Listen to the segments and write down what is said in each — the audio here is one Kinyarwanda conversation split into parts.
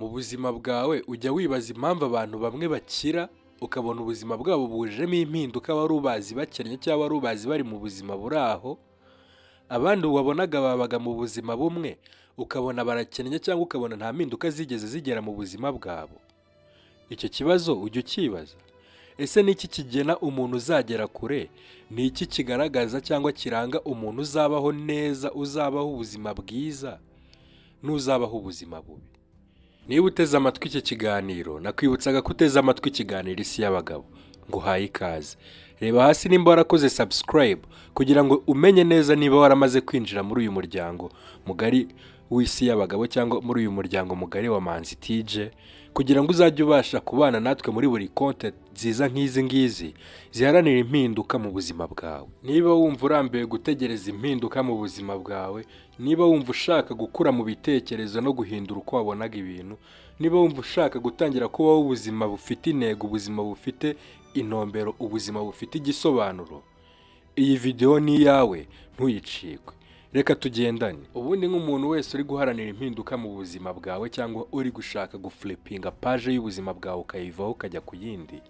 Mu buzima bwawe ujya wibaza impamvu abantu bamwe bakira, ukabona ubuzima bwabo bujemo impinduka, wari ubazi bakennye cyangwa wari ubazi bari mu buzima buri aho, abandi wabonaga babaga mu buzima bumwe, ukabona barakennye cyangwa ukabona nta mpinduka zigeze zigera mu buzima bwabo? Icyo kibazo ujya ukibaza? Ese ni iki kigena umuntu uzagera kure? Ni iki kigaragaza cyangwa kiranga umuntu uzabaho neza, uzabaho ubuzima bwiza n'uzabaho ubuzima bubi? Niba uteze amatwi iki kiganiro, nakwibutsaga ko uteze amatwi ikiganiro Isi y'Abagabo. Nguhaye ikaze. Reba hasi nimba warakoze subscribe kugira ngo umenye neza niba waramaze kwinjira muri uyu muryango mugari w'Isi y'Abagabo cyangwa muri uyu muryango mugari wa Manzi TJ, kugira ngo uzajye ubasha kubana natwe muri buri content nziza nk'izi ngizi ziharanira impinduka mu buzima bwawe. Niba wumva urambiwe gutegereza impinduka mu buzima bwawe, niba wumva ushaka gukura mu bitekerezo no guhindura uko wabonaga ibintu, niba wumva ushaka gutangira kubaho ubuzima bufite intego, ubuzima bufite intumbero, ubuzima bufite igisobanuro, iyi videwo ni iyawe, ntuyicikwe. Reka tugendane. Ubundi nk'umuntu wese uri guharanira impinduka mu buzima bwawe cyangwa uri gushaka guflippinga page y'ubuzima bwawe ukayivaho ukajya ku yindi,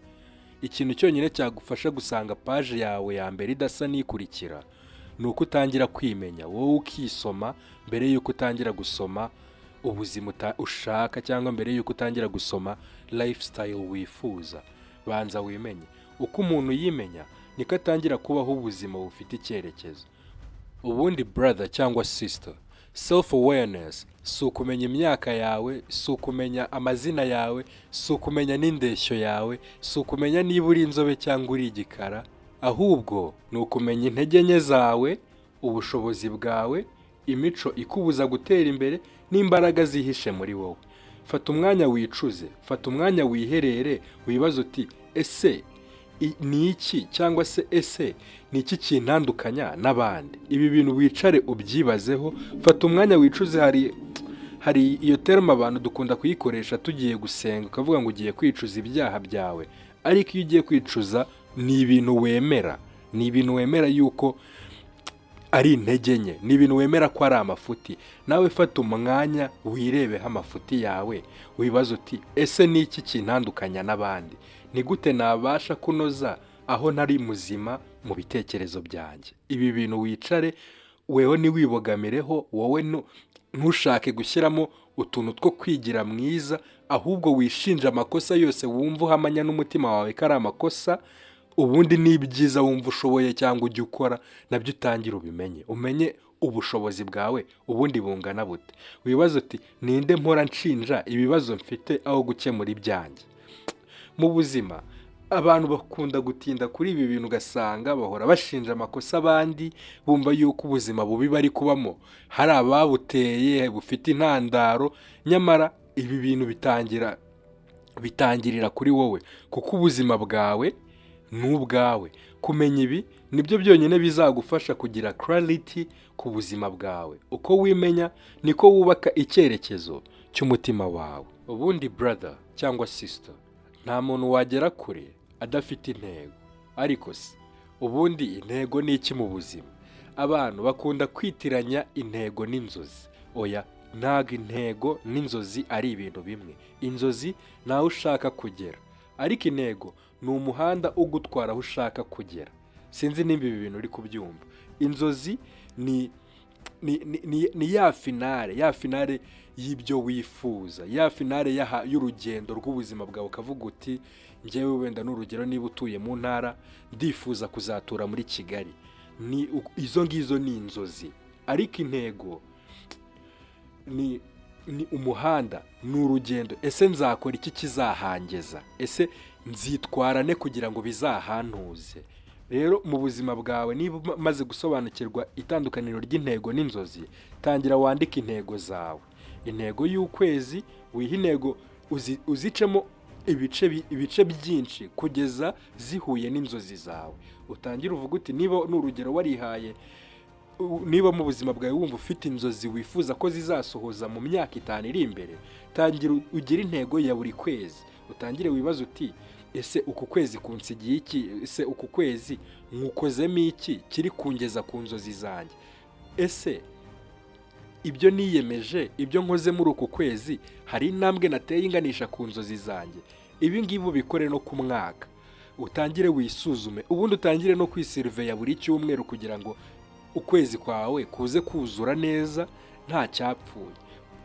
ikintu cyonyine cyagufasha gusanga page yawe ya mbere idasa n'ikurikira ni uko utangira kwimenya wowe, ukisoma mbere y'uko utangira gusoma ubuzima ushaka cyangwa mbere y'uko utangira gusoma lifestyle wifuza. Banza wimenye. Uko umuntu yimenya niko atangira kubaho ubuzima bufite icyerekezo. Ubundi brother cyangwa sister, self awareness si ukumenya imyaka yawe, si ukumenya amazina yawe, si ukumenya n'indeshyo yawe, si ukumenya niba uri inzobe cyangwa uri igikara, ahubwo ni ukumenya intege nke zawe, ubushobozi bwawe, imico ikubuza gutera imbere n'imbaraga zihishe muri wowe. Fata umwanya wicuze, fata umwanya wiherere, wibaze uti: "Ese ni iki?" cyangwa se: "Ese ni iki kintandukanya n'abandi?" Ibi bintu wicare ubyibazeho, fata umwanya wicuze. Hari iyo terme abantu dukunda kuyikoresha tugiye gusenga, ukavuga ngo ugiye kwicuza ibyaha byawe, ariko iyo ugiye kwicuza ni ibintu wemera, ni ibintu wemera yuko ari intege nke, ni ibintu wemera ko ari amafuti. Nawe fata umwanya wirebeho amafuti yawe, wibaze uti: "Ese ni iki kintandukanya n'abandi? Ni gute nabasha kunoza aho ntari muzima mu bitekerezo byanjye?" Ibi bintu wicare weho, ntiwibogamireho wowe, ntushake gushyiramo utuntu two kwigira mwiza, ahubwo wishinje amakosa yose wumva uhamanya n'umutima wawe ko ari amakosa. Ubundi ni ibyiza wumva ushoboye cyangwa ujya ukora nabyo utangire ubimenye, umenye ubushobozi bwawe ubundi bungana bute. Wibaze uti: "Ninde mpora nshinja ibibazo mfite aho gukemura ibyanjye?" Mu buzima abantu bakunda gutinda kuri ibi bintu, ugasanga bahora bashinja amakosa abandi, bumva yuko ubuzima bubi bari kubamo hari ababuteye, bufite intandaro. Nyamara ibi bintu bitangirira kuri wowe, kuko ubuzima bwawe ni ubwawe. Kumenya ibi nibyo byonyine bizagufasha kugira clarity ku buzima bwawe. Uko wimenya niko wubaka icyerekezo cy'umutima wawe. Ubundi brother cyangwa sister, nta muntu wagera kure adafite intego. Ariko se ubundi intego ni iki mu buzima? Abantu bakunda kwitiranya intego n'inzozi. Oya, ntabwo intego n'inzozi ari ibintu bimwe. Inzozi ni aho ushaka kugera, ariko intego ni umuhanda ugutwara aho ushaka kugera. Sinzi nimba ibi bintu uri kubyumva. Inzozi ni ya finale, ya finale y'ibyo wifuza, ya finale y'urugendo rw'ubuzima bwawe, ukavuga uti: "Njyewe wenda n'urugero, niba utuye mu ntara, ndifuza kuzatura muri Kigali." Ni izo ngizo ni inzozi, ariko intego ni umuhanda, ni urugendo. Ese nzakora iki kizahangeza? Ese nzitwara ne kugira ngo bizahantuze? Rero mu buzima bwawe, niba umaze gusobanukirwa itandukaniro ry'intego n'inzozi, tangira wandike intego zawe. Intego y'ukwezi, wihe intego, uzicemo ibice byinshi kugeza zihuye n'inzozi zawe. Utangire uvuge uti, niba ni urugero warihaye, niba mu buzima bwawe wumva ufite inzozi wifuza ko zizasohoza mu myaka 5 iri imbere, tangira ugire intego ya buri kwezi. Utangire wibaze uti: "Ese uku kwezi kunsigiye iki? Ese uku kwezi nkukozemo iki kiri kungeza ku nzozi zanjye?" Ese Ibyo niyemeje, ibyo nkoze muri uku kwezi, hari intambwe nateye inganisha ku nzozi zanjye? Ibi ngibi ubikore no ku mwaka, utangire wisuzume, ubundi utangire no kwisiriveya buri cyumweru kugira ngo ukwezi kwawe kuze kuzura neza nta cyapfuye.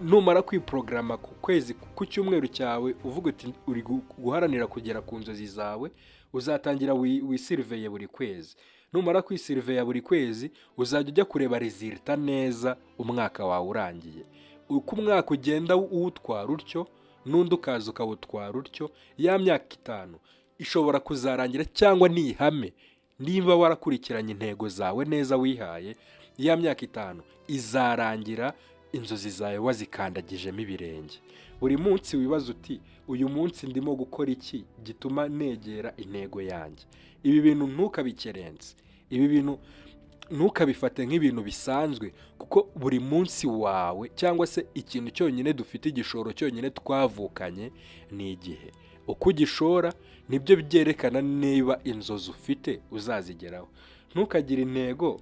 Numara kwiporogaramu ku kwezi, ku cyumweru cyawe, uvuga uti uri guharanira kugera ku nzozi zawe, uzatangira wisiriveye buri kwezi. Numara kwisiriveya buri kwezi, uzajya ujya kureba résultat neza umwaka wawe urangiye. Uko umwaka ugenda uwutwara utyo, n'undi ukaza ukawutwara utyo, ya myaka 5 ishobora kuzarangira cyangwa ni ihame, niba warakurikiranye intego zawe neza wihaye, ya myaka 5 izarangira inzozi zawe wazikandagijemo ibirenge. Buri munsi wibaza uti: "Uyu munsi ndimo gukora iki gituma negera intego yanjye?" Ibi bintu ntukabikerense, ibi bintu ntukabifate nk'ibintu bisanzwe, kuko buri munsi wawe, cyangwa se ikintu cyonyine dufite, igishoro cyonyine twavukanye ni igihe. Uko ugishora nibyo byerekana niba inzozi ufite uzazigeraho. Ntukagire intego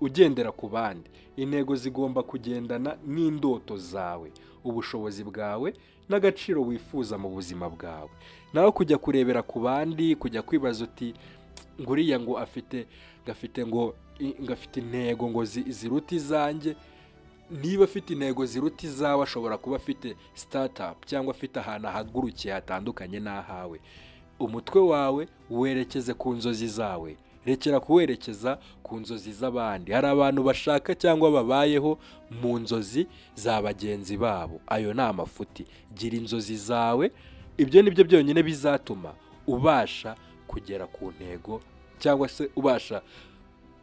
ugendera ku bandi. Intego zigomba kugendana n'indoto zawe, ubushobozi bwawe n'agaciro wifuza mu buzima bwawe. Nawe kujya kurebera ku bandi, kujya kwibaza uti ngo uriya ngo afite gafite ngo afite intego ngo ziruta izanjye, niba afite intego ziruta izawe, ashobora kuba afite startup cyangwa afite ahantu ahagurukiye hatandukanye n'ahawe. Umutwe wawe werekeze ku nzozi zawe, rekera kuwerekeza ku nzozi z'abandi. Hari abantu bashaka cyangwa babayeho mu nzozi za bagenzi babo, ayo ni amafuti. Gira inzozi zawe, ibyo ni byo byonyine bizatuma ubasha kugera ku ntego cyangwa se ubasha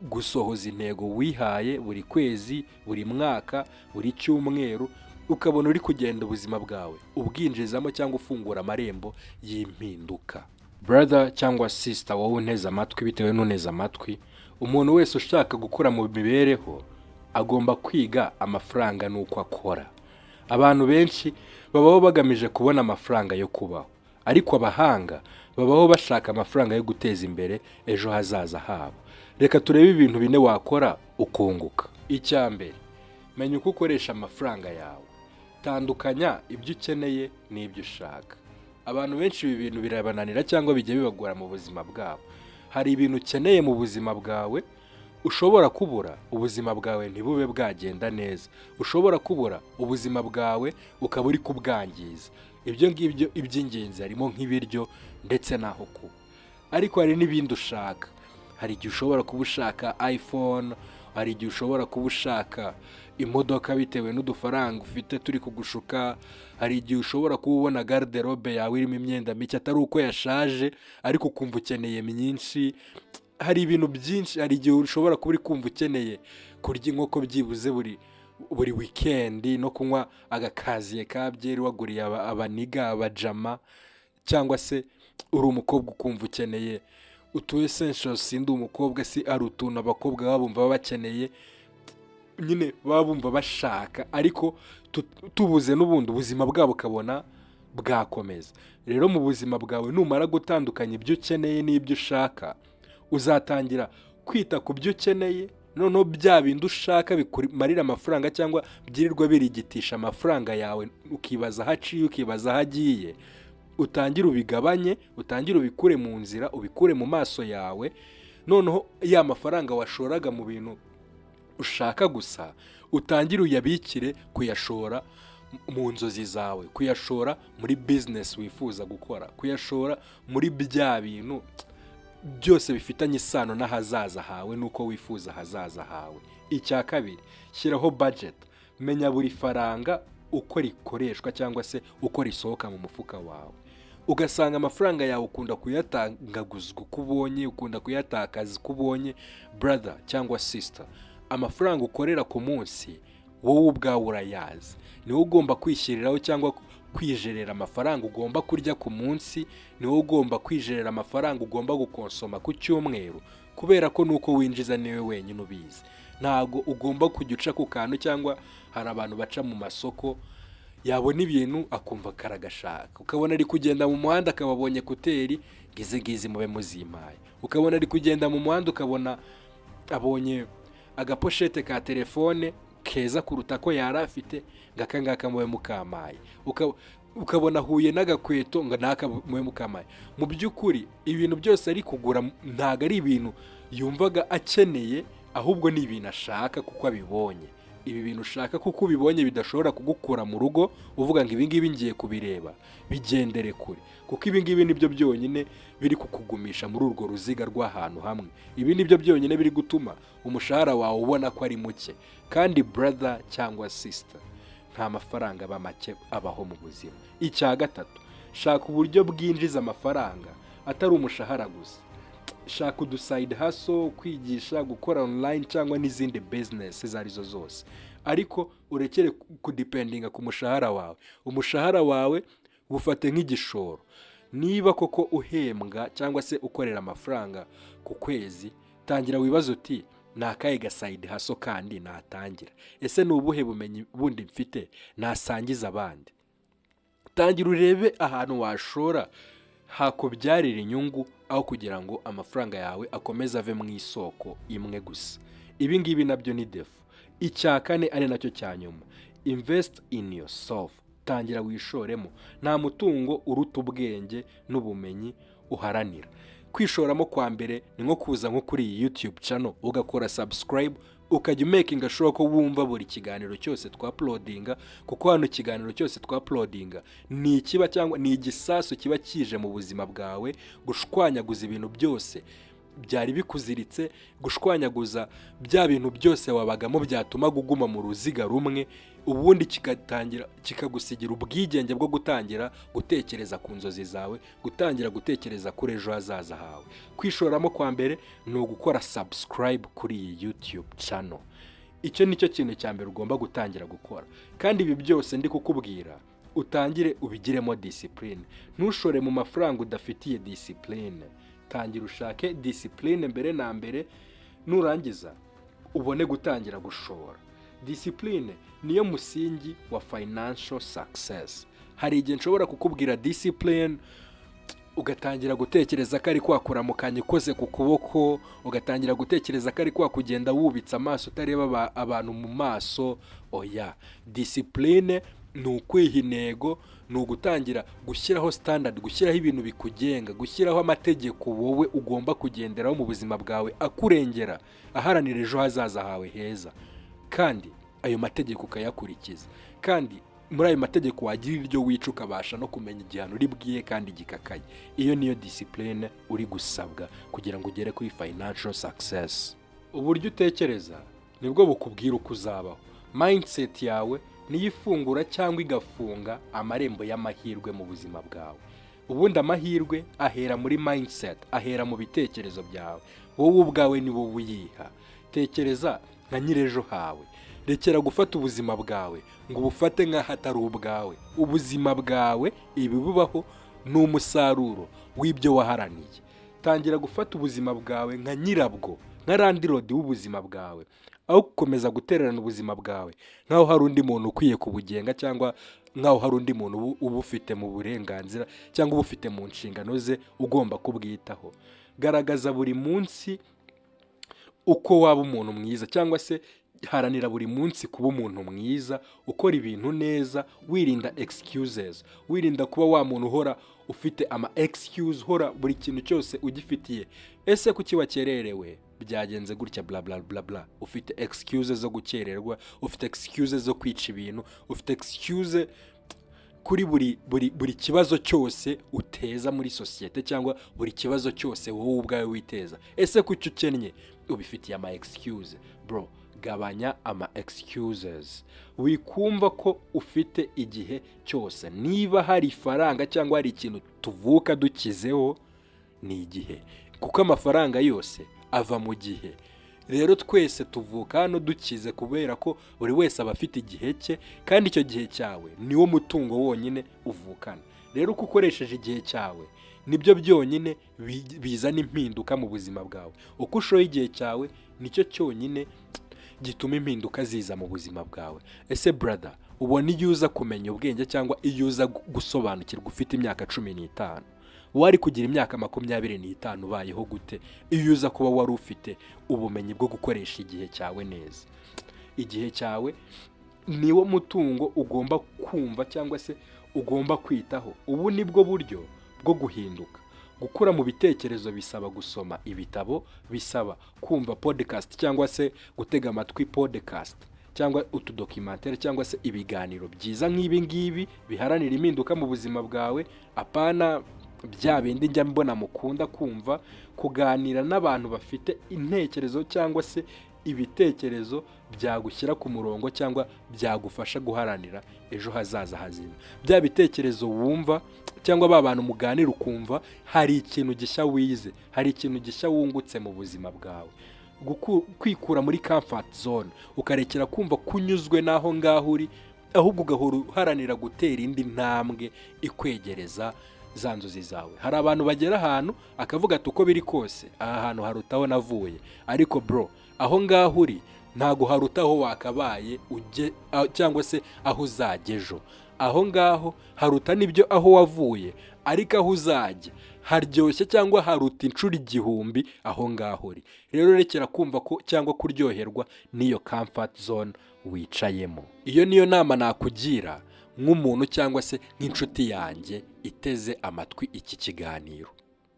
gusohoza intego wihaye buri kwezi, buri mwaka, buri cyumweru, ukabona uri kugenda ubuzima bwawe ubwinjizamo cyangwa ufungura amarembo y'impinduka. Brother cyangwa sister, wowe unteze amatwi, bitewe n'uneze amatwi, umuntu wese ushaka gukura mu mibereho agomba kwiga amafaranga n'uko akora. Abantu benshi babaho bagamije kubona amafaranga yo kubaho, ariko abahanga babaho bashaka amafaranga yo guteza imbere ejo hazaza habo. Reka turebe ibintu bine wakora ukunguka. Icya mbere, menya uko ukoresha amafaranga yawe. Tandukanya ibyo ukeneye n'ibyo ushaka. Abantu benshi ibi bintu birabananira cyangwa bijya bibagora mu buzima bwabo. Hari ibintu ukeneye mu buzima bwawe ushobora kubura, ubuzima bwawe ntibube bwagenda neza, ushobora kubura, ubuzima bwawe ukaba uri kubwangiza. Ibyo ngibyo iby'ingenzi harimo nk'ibiryo ndetse n'aho kuba, ariko hari n'ibindi ushaka. Hari igihe ushobora kuba ushaka iPhone, hari igihe ushobora kuba ushaka imodoka bitewe n'udufaranga ufite turi kugushuka, hari igihe ushobora kuba ubona garde-robe yawe irimo imyenda mike, atari uko yashaje, ariko ukumva ukeneye myinshi. Hari ibintu byinshi. Hari igihe ushobora kuba uri kumva ukeneye kurya inkoko byibuze buri weekend no kunywa agakaziye ka byeri waguriye abaniga, abajama, cyangwa se uri umukobwa ukumva ukeneye utu essentials. Sindi umukobwa, si ari utuntu abakobwa baba bumva bakeneye nyine, baba bumva bashaka, ariko tubuze n'ubundi ubuzima bwabo ukabona bwakomeza. Rero mu buzima bwawe, numara gutandukanya ibyo ukeneye n'ibyo ushaka, uzatangira kwita ku byo ukeneye, noneho bya bindi ushaka bikumarira amafaranga cyangwa byirirwa birigitisha amafaranga yawe, ukibaza aho aciye, ukibaza aho agiye, utangire ubigabanye, utangire ubikure mu nzira, ubikure mu maso yawe. Noneho ya mafaranga washoraga mu bintu ushaka gusa, utangire uyabikire kuyashora mu nzozi zawe, kuyashora muri business wifuza gukora, kuyashora muri bya bintu byose bifitanye isano n'ahazaza hawe n'uko wifuza ahazaza hawe. Icya kabiri, shyiraho budget. Menya buri faranga uko rikoreshwa cyangwa se uko risohoka mu mufuka wawe. Ugasanga amafaranga yawe ukunda kuyatangaguzwa uko ubonye, ukunda kuyatakaza uko ubonye. Brother cyangwa sister, amafaranga ukorera ku munsi wowe ubwawe urayazi. Niwe ugomba kwishyiriraho cyangwa kwijerera amafaranga ugomba kurya ku munsi, niwe ugomba kwijerera amafaranga ugomba gukonsoma ku cyumweru, kubera ko nuko winjiza niwe wenyine ubizi. Ntabwo ugomba kujya uca ku kantu, cyangwa hari abantu baca mu masoko, yabona ibintu akumva karagashaka, ukabona ari kugenda mu muhanda akaba abonye écouteurs, ngo izi ngizi mube muzimpaye, ukabona ari kugenda mu muhanda ukabona abonye agapochette ka telefone. keza kuruta ko yari afite, ngo aka ngaka mube mukamaye. Ukabona ahuye n'agakweto, ngo naka mube mukamaye. Mu by'ukuri ibintu byose ari kugura ntabwo ari ibintu yumvaga akeneye, ahubwo ni ibintu ashaka kuko abibonye. Ibi bintu ushaka kuko ubibonye bidashobora kugukura mu rugo, uvuga ngo ibi ngibi ngiye kubireba, bigendere kure, kuko ibi ngibi nibyo byonyine biri kukugumisha muri urwo ruziga rw'ahantu hamwe. Ibi nibyo byonyine biri gutuma umushahara wawe ubona ko ari muke. Kandi brother cyangwa sister, nta mafaranga aba make abaho mu buzima. Icya gatatu, shaka uburyo bwinjiza amafaranga atari umushahara gusa. Shaka udu side hustle, kwigisha, gukora online cyangwa n'izindi business izo arizo zose, ariko urekere kudependinga ku mushahara wawe. Umushahara wawe wufate nk'igishoro. Niba koko uhembwa cyangwa se ukorera amafaranga ku kwezi, tangira wibaze uti: "Ni akahe ga side hustle kandi natangira? Ese ni ubuhe bumenyi bundi mfite nasangiza abandi?" Tangira urebe ahantu washora hakubyarira inyungu, aho kugira ngo amafaranga yawe akomeze ave mu isoko imwe gusa. Ibi ngibi nabyo ni défaut. Icya kane, ari nacyo cya nyuma, invest in yourself. Tangira wishoremo. Nta mutungo uruta ubwenge n'ubumenyi uharanira. Kwishoramo kwa mbere ni nko kuza nko kuri iyi YouTube channel, ugakora subscribe, ukajya umakinga sure ko wumva buri kiganiro cyose twauploadinga, kuko hano ikiganiro cyose twauploadinga ni ikiba cyangwa ni igisasu kiba kije mu buzima bwawe gushwanyaguza ibintu byose byari bikuziritse, gushwanyaguza bya bintu byose wabagamo byatumaga uguma mu ruziga rumwe, ubundi kikatangira kikagusigira ubwigenge bwo gutangira gutekereza ku nzozi zawe, gutangira gutekereza kuri ejo hazaza hawe. Kwishoramo kwa mbere ni ugukora subscribe kuri iyi YouTube channel. Icyo ni cyo kintu cya mbere ugomba gutangira gukora. Kandi ibi byose ndi kukubwira, utangire ubigiremo discipline. Ntushore mu mafaranga udafitiye discipline. Tangira ushake discipline mbere na mbere, nurangiza ubone gutangira gushora. Discipline niyo musingi wa financial success. Hari igihe nshobora kukubwira discipline, ugatangira gutekereza ko ari kwa kuramukanya ukoze ku kuboko, ugatangira gutekereza ko ari kwa kugenda wubitse amaso, utareba abantu mu maso. Oya, discipline ni ukwiha intego, ni ugutangira gushyiraho standard, gushyiraho ibintu bikugenga, gushyiraho amategeko wowe ugomba kugenderaho mu buzima bwawe, akurengera, aharanira ejo hazaza hawe heza, kandi ayo mategeko ukayakurikiza. Kandi muri ayo mategeko wagira iryo wica, ukabasha no kumenya igihano uri bwiye kandi gikakaye. Iyo niyo discipline uri gusabwa kugira ngo ugere kuri financial success. Uburyo utekereza nibwo bukubwira uko uzabaho. Mindset yawe niyo ifungura cyangwa igafunga amarembo y'amahirwe mu buzima bwawe. Ubundi amahirwe ahera muri mindset, ahera mu bitekerezo byawe. Wowe ubwawe ni wowe uyiha. Tekereza nka nyir'ejo hawe. Rekera gufata ubuzima bwawe ngo ubufate nk'aho atari ubwawe. Ubuzima bwawe, ibibubaho ni umusaruro w'ibyo waharaniye. Tangira gufata ubuzima bwawe nka nyirabwo, nka landlord w'ubuzima bwawe, aho gukomeza gutererana ubuzima bwawe nk'aho hari undi muntu ukwiye kubugenga, cyangwa nk'aho hari undi muntu ubufite mu burenganzira cyangwa ubufite mu nshingano ze ugomba kubwitaho. Garagaza buri munsi uko waba umuntu mwiza, cyangwa se haranira buri munsi kuba umuntu mwiza, ukora ibintu neza, wirinda excuses, wirinda kuba wa muntu uhora ufite ama excuse, uhora buri kintu cyose ugifitiye: "Ese kuki wakererewe?" "Byagenze gutya," bla bla bla bla. Ufite excuse zo gukererwa, ufite excuse zo kwica ibintu, ufite excuse kuri buri kibazo cyose uteza muri sosiyete, cyangwa buri kibazo cyose wowe ubwawe witeza. Ese kuki ukennye? Ubifitiye ama excuse. Bro, gabanya ama excuses. Wikumva ko ufite igihe cyose. Niba hari ifaranga cyangwa hari ikintu tuvuka dukizeho, ni igihe, kuko amafaranga yose ava mu gihe. Rero twese tuvuka hano dukize, kubera ko buri wese aba afite igihe cye, kandi icyo gihe cyawe niwo mutungo wonyine uvukana. Rero uko ukoresheje igihe cyawe nibyo byonyine bizana impinduka mu buzima bwawe. Uko ushoye igihe cyawe nicyo cyonyine gituma impinduka ziza mu buzima bwawe. Ese brother, ubona iyo uza kumenya ubwenge cyangwa iyo uza gusobanukirwa ufite imyaka 15, wari kugira imyaka 25 ubayeho gute, iyo uza kuba wari ufite ubumenyi bwo gukoresha igihe cyawe neza? Igihe cyawe niwo mutungo ugomba kumva cyangwa se ugomba kwitaho. Ubu ni bwo buryo bwo guhinduka. Gukura mu bitekerezo bisaba gusoma ibitabo, bisaba kumva podcast cyangwa se gutega amatwi podcast cyangwa utudocumentary cyangwa se ibiganiro byiza nk'ibi ngibi biharanira impinduka mu buzima bwawe, apana bya bindi njya mbona mukunda kumva. Kuganira n'abantu bafite intekerezo cyangwa se ibitekerezo byagushyira ku murongo cyangwa byagufasha guharanira ejo hazaza hazima. Bya bitekerezo wumva cyangwa ba bantu muganira ukumva hari ikintu gishya wize, hari ikintu gishya wungutse mu buzima bwawe. Kwikura muri comfort zone, ukarekera kumva kunyuzwe n'aho ngaho uri, ahubwo ugahora uharanira gutera indi ntambwe ikwegereza za nzozi zawe. Hari abantu bagera ahantu akavuga ati: "Uko biri kose aha hantu haruta aho navuye." Ariko bro, aho ngaho uri ntago haruta aho wakabaye ujye cyangwa se aho uzajya ejo. Aho ngaho haruta n'ibyo aho wavuye, ariko aho uzajya haryoshye cyangwa haruta inshuro 1000 aho ngaho uri. Rero rekera kumva ko cyangwa kuryoherwa n'iyo comfort zone wicayemo. Iyo niyo nama nakugira nk'umuntu cyangwa se nk'inshuti yanjye iteze amatwi iki kiganiro.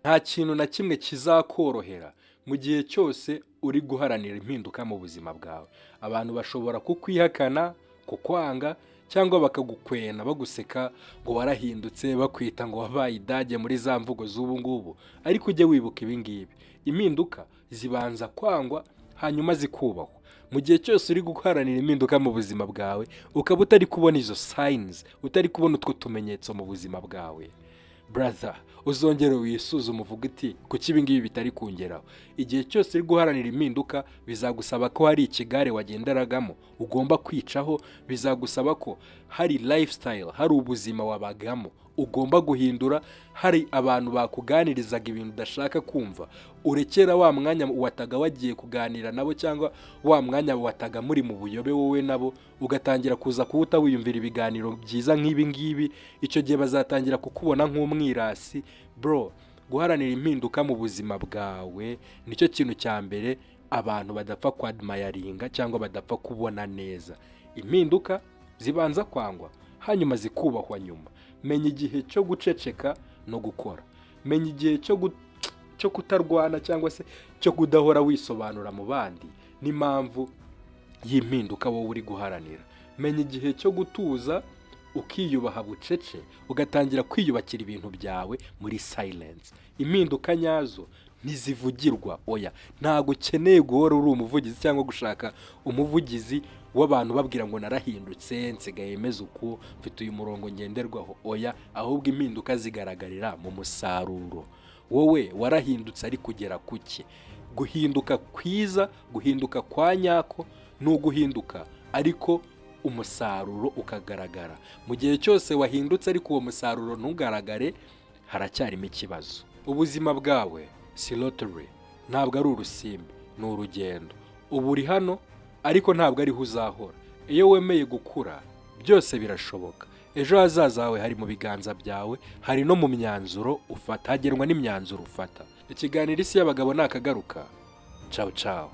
Nta kintu na kimwe kizakorohera mu gihe cyose uri guharanira impinduka mu buzima bwawe. Abantu bashobora kukwihakana, kukwanga cyangwa bakagukwena, baguseka ngo warahindutse, bakwita ngo wabaye idage muri za mvugo z'ubu ngubu. Ariko ujye wibuka ibi ngibi: impinduka zibanza kwangwa, hanyuma zikubahwa. Mu gihe cyose uri guharanira impinduka mu buzima bwawe, ukaba utari kubona izo signs, utari kubona utwo tumenyetso mu buzima bwawe, brother, uzongere wisuzume uvuge uti: "Kuki ibi ngibi bitari kungeraho?" Igihe cyose uri guharanira impinduka, bizagusaba ko hari ikigare wagenderagamo ugomba kwicaho, bizagusaba ko hari lifestyle, hari ubuzima wabagamo ugomba guhindura, hari abantu bakuganirizaga ibintu udashaka kumva urekera, wa mwanya wataga wagiye kuganira nabo cyangwa wa mwanya wataga muri mu buyobe wowe nabo, ugatangira kuza kuwuta wiyumvira ibiganiro byiza nk'ibi ngibi. Icyo gihe bazatangira kukubona nk'umwirasi. Bro, guharanira impinduka mu buzima bwawe nicyo kintu cya mbere abantu badapfa kwadmiringa cyangwa badapfa kubona neza. Impinduka zibanza kwangwa, hanyuma zikubahwa nyuma. Menya igihe cyo guceceka no gukora. Menya igihe cyo kutarwana cyangwa se cyo kudahora wisobanura mu bandi n'impamvu y'impinduka wowe uri guharanira. Menya igihe cyo gutuza, ukiyubaha bucece, ugatangira kwiyubakira ibintu byawe muri silence. Impinduka nyazo ntizivugirwa. Oya, ntabwo ukeneye guhora uri umuvugizi cyangwa gushaka umuvugizi w'abantu babwira ngo: "Narahindutse, nsigaye meze uku, mfite uyu murongo ngenderwaho." Oya, ahubwo impinduka zigaragarira mu musaruro. Wowe warahindutse, ari kugera kuki? Guhinduka kwiza, guhinduka kwa nyako ni uguhinduka ariko umusaruro ukagaragara. Mu gihe cyose wahindutse ariko uwo musaruro ntugaragare, haracyarimo ikibazo. Ubuzima bwawe si lottery, ntabwo ari urusimbi, ni urugendo. Ubu uri hano, ariko ntabwo ariho uzahora. Iyo wemeye gukura, byose birashoboka. Ejo hazaza hawe hari mu biganza byawe, hari no mu myanzuro ufata, hagenwa n'imyanzuro ufata. Ikiganiro Isi y'Abagabo ni akagaruka. Cawu cawu.